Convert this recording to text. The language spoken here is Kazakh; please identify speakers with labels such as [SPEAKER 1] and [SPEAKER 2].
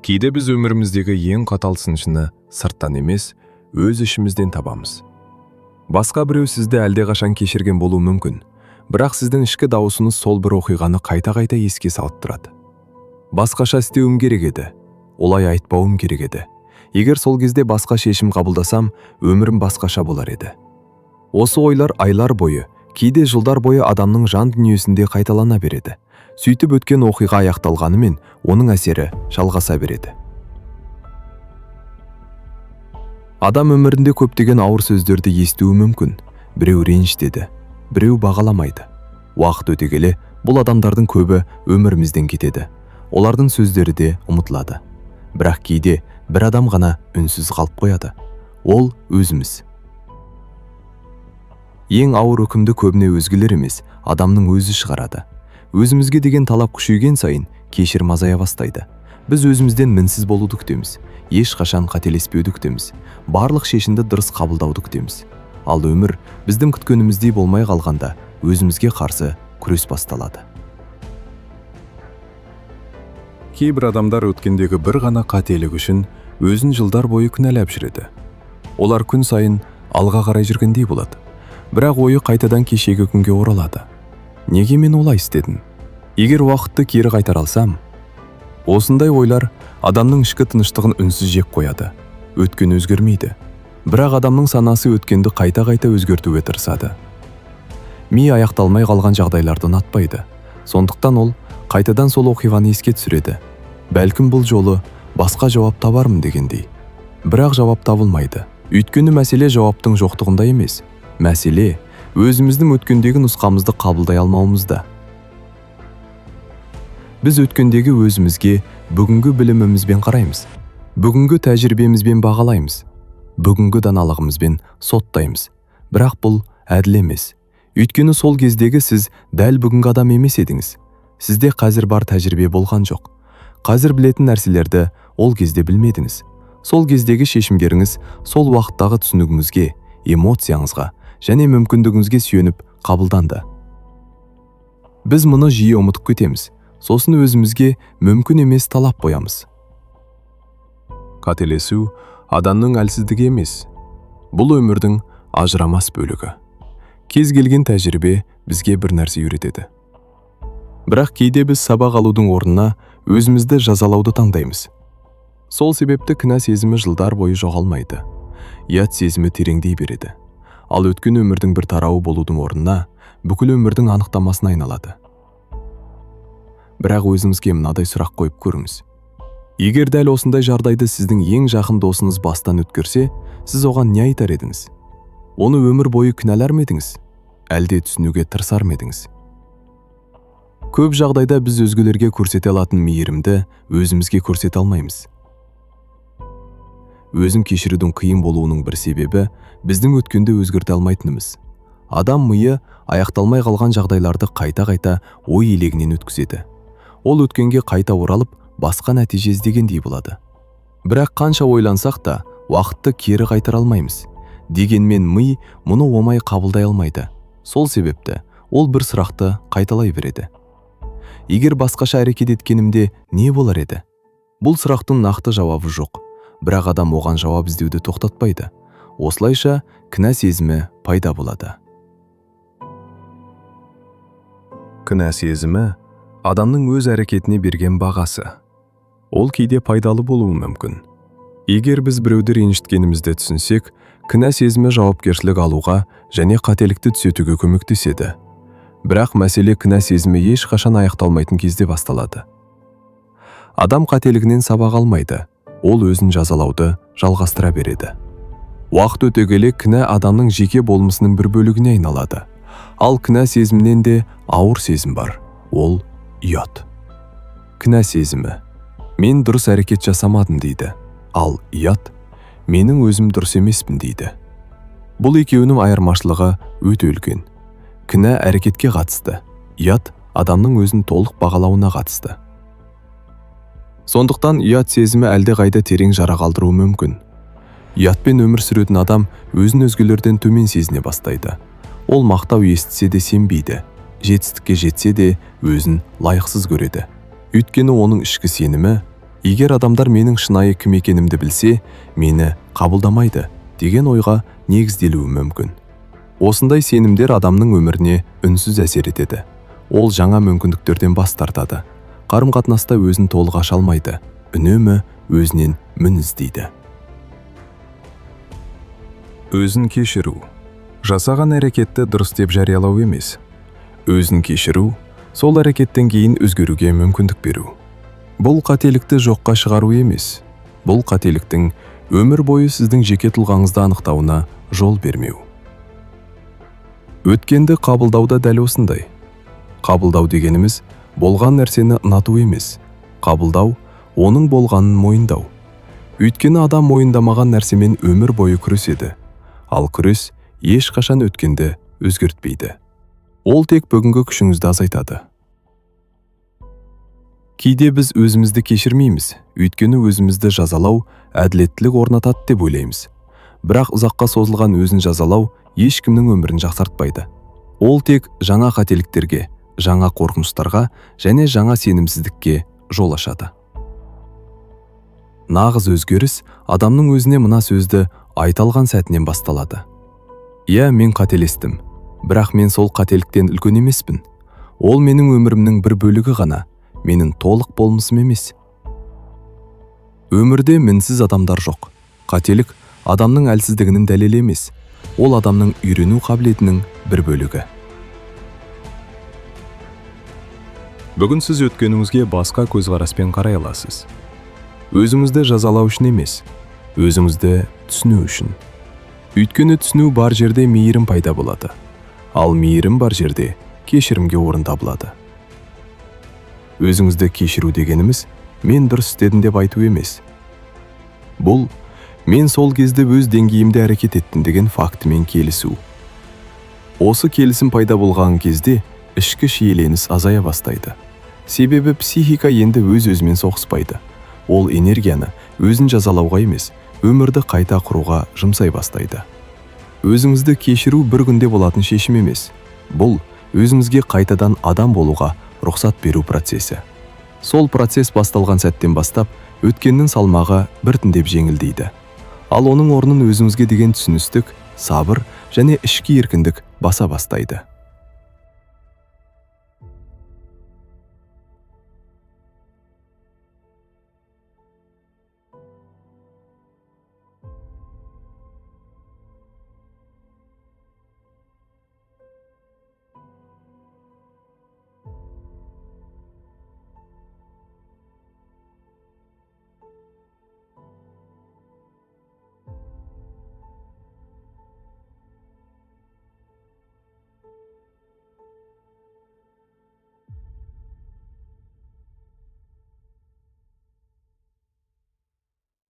[SPEAKER 1] Кейде біз өміріміздегі ең қатал сыншыны сырттан емес, өз ішімізден табамыз. Басқа біреу сізді әлдеқашан кешірген болуы мүмкін, бірақ сіздің ішкі дауысыңыз сол бір оқиғаны қайта-қайта еске салып тұрады. Басқаша істеуім керек еді, олай айтпауым керек еді. Егер сол кезде басқа шешім қабылдасам, өмірім басқаша болар еді. Осы ойлар айлар бойы, кейде жылдар бойы адамның жан дүниесінде қайталана береді. Сөйтіп өткен оқиға аяқталғанымен, оның әсері жалғаса береді. Адам өмірінде көптеген ауыр сөздерді естуі мүмкін. Біреу ренжітеді, біреу бағаламайды. Уақыт өте келе, бұл адамдардың көбі өмірімізден кетеді. Олардың сөздері де ұмытылады. Бірақ кейде бір адам ғана үнсіз қалып қояды. Ол өзіміз. Ең ауыр үкімді көбіне өзгелер емес, адамның өзі шығарады. Өзімізге деген талап күшейген сайын кешірім азая бастайды. Біз өзімізден мінсіз болуды күтеміз, ешқашан қателеспеуді күтеміз, барлық шешімді дұрыс қабылдауды күтеміз. Ал өмір біздің күткеніміздей болмай қалғанда өзімізге қарсы күрес басталады.
[SPEAKER 2] Кейбір адамдар өткендегі бір ғана қателік үшін өзін жылдар бойы кінәлап жүреді. Олар күн сайын алға қарай жүргендей болады. Бірақ ойы қайтадан кешегі күнге оралады. Неге мен олай істедім? Егер уақытты кері қайтара алсам, осындай ойлар адамның ішкі тыныштығын үнсіз жеп қояды. Өткен өзгермейді. Бірақ адамның санасы өткенді қайта-қайта өзгертуге тырысады. Ми аяқталмай қалған жағдайларды ұнатпайды. Сондықтан ол қайтадан сол оқиғаны еске түсіреді. Бәлкім бұл жолы басқа жауап табармын дегендей. Бірақ жауап табылмайды. Өйткені мәселе жауаптың жоқтығында емес. Мәселе өзіміздің өткендегі нұсқамызды қабылдай алмауымызда. Біз өткендегі өзімізге бүгінгі білімімізбен қараймыз. Бүгінгі тәжірибемізбен бағалаймыз. Бүгінгі даналығымызбен соттаймыз. Бірақ бұл әділ емес. Өйткені сол кездегі сіз дәл бүгінгі адам емес едіңіз. Сізде қазір бар тәжірибе болған жоқ. Қазір білетін нәрселерді ол кезде білмедіңіз. Сол кездегі шешімдеріңіз сол уақыттағы түсінігіңізге, эмоцияңызға және мүмкіндігіңізге сүйеніп қабылданды. Біз мұны жиі ұмытып кетеміз. Сосын өзімізге мүмкін емес талап қоямыз.
[SPEAKER 1] Қателесу адамның әлсіздігі емес. Бұл өмірдің ажырамас бөлігі. Кез келген тәжірибе бізге бір нәрсе үйретеді. Бірақ кейде біз сабақ алудың орнына өзімізді жазалауды таңдаймыз. Сол себепті кінә сезімі жылдар бойы жоғалмайды. Ұят сезімі тереңдей береді. Ал өткен өмірдің бір тарауы болудың орнына бүкіл өмірдің анықтамасына айналады. Бірақ өзіңізге мынадай сұрақ қойып көріңіз. Егер дәл осындай жағдайды сіздің ең жақын досыңыз бастан өткерсе, сіз оған не айтар едіңіз? Оны өмір бойы кінәлар ма едіңіз? Әлде түсінуге тырысар ма едіңіз? Көп жағдайда біз өзгелерге көрсете алатын мейірімді өзімізге көрсете алмаймыз. Өзін кешірудің қиын болуының бір себебі біздің өткенді өзгерте алмайтынымыз. Адам миы аяқталмай қалған жағдайларды қайта-қайта ой елегінен өткізеді. Ол өткенге қайта оралып, басқа нәтиже іздегендей болады. Бірақ қанша ойлансақ та, уақытты кері қайтара алмаймыз. Дегенмен ми мұны оңай қабылдай алмайды. Сол себепті ол бір сұрақты қайталай береді. Егер басқаша әрекет еткенімде не болар еді? Бұл сұрақтың нақты жауабы жоқ. Бірақ адам оған жауап іздеуді тоқтатпайды. Осылайша кінә сезімі пайда болады.
[SPEAKER 2] Кінә сезімі адамның өз әрекетіне берген бағасы. Ол кейде пайдалы болуы мүмкін. Егер біз біреуді ренжіткенімізді түсінсек, кінә сезімі жауапкершілік алуға және қателікті түзетуге көмектеседі. Бірақ мәселе кінә сезімі ешқашан аяқталмайтын кезде басталады. Адам қателігінен сабақ алмайды, ол өзін жазалауды жалғастыра береді. Уақыт өте келе кінә адамның жеке болмысының бір бөлігіне айналады. Ал кінә сезімінен де ауыр сезім бар. Ол ұят. Кінә сезімі мен дұрыс әрекет жасамадым дейді. Ал ұят менің өзім дұрыс емеспін дейді. Бұл екеуінің айырмашылығы өте үлкен. Кінә әрекетке қатысты, ұят адамның өзін толық бағалауына қатысты. Сондықтан ұят сезімі әлдеқайда терең жара қалдыруы мүмкін. Ұятпен өмір сүретін адам өзін өзгелерден төмен сезіне бастайды. Ол мақтау естісе де сенбейді, жетістікке жетсе де өзін лайықсыз көреді. Өйткені оның ішкі сенімі
[SPEAKER 1] Егер адамдар менің шынайы кім екенімді білсе, мені қабылдамайды деген ойға негізделуі мүмкін. Осындай сенімдер адамның өміріне үнсіз әсер етеді. Ол жаңа мүмкіндіктерден бас тартады. Қарым-қатынаста өзін толық аша алмайды, үнемі өзінен мін іздейді.
[SPEAKER 2] Өзін кешіру жасаған әрекетті дұрыс деп жариялау емес. Өзін кешіру сол әрекеттен кейін өзгеруге мүмкіндік беру. Бұл қателікті жоққа шығару емес. Бұл қателіктің өмір бойы сіздің жеке тұлғаңызды анықтауына жол бермеу. Өткенді қабылдауда дәл осындай. Қабылдау дегеніміз болған нәрсені ұнату емес. Қабылдау оның болғанын мойындау. Өйткені адам мойындамаған нәрсемен өмір бойы күреседі. Ал күрес ешқашан өткенді өзгертпейді. Ол тек бүгінгі күшіңізді азайтады. Кейде біз өзімізді кешірмейміз, өйткені өзімізді жазалау әділеттілік орнатады деп ойлаймыз. Бірақ ұзаққа созылған өзін жазалау ешкімнің өмірін жақсартпайды. Ол тек жаңа қателіктерге, жаңа қорқыныштарға және жаңа сенімсіздікке жол ашады. Нағыз өзгеріс адамның өзіне мына сөзді айта алған сәтінен басталады: «Иә, мен қателестім, бірақ мен сол қателіктен үлкен емеспін. Ол менің өмірімнің бір бөлігі ғана, менің толық болмысым емес». Өмірде мінсіз адамдар жоқ. Қателік адамның әлсіздігінің дәлелі емес, ол адамның үйрену қабілетінің бір бөлігі. Бүгін сіз өткеніңізге басқа көзқараспен қарай аласыз. Өзіңізді жазалау үшін емес, өзіңізді түсіну үшін.
[SPEAKER 1] Өйткені түсіну бар жерде мейірім пайда болады, ал мейірім бар жерде кешірімге орын табылады. Өзіңізді кешіру дегеніміз мен дұрыс істедім деп айту емес. Бұл мен сол кезде өз деңгейімде әрекет еттім деген фактімен келісу. Осы келісім пайда болған кезде ішкі шиеленіс азая бастайды. Себебі психика енді өз-өзімен соғыспайды. Ол энергияны өзін жазалауға емес, өмірді қайта құруға жұмсай бастайды. Өзіңізді кешіру бір күнде болатын шешім емес. Бұл өзіңізге қайтадан адам болуға рұқсат беру процесі. Сол процесс басталған сәттен бастап өткеннің салмағы біртіндеп жеңілдейді. Ал оның орнын өзіңізге деген түсіністік, сабыр және ішкі еркіндік баса бастайды.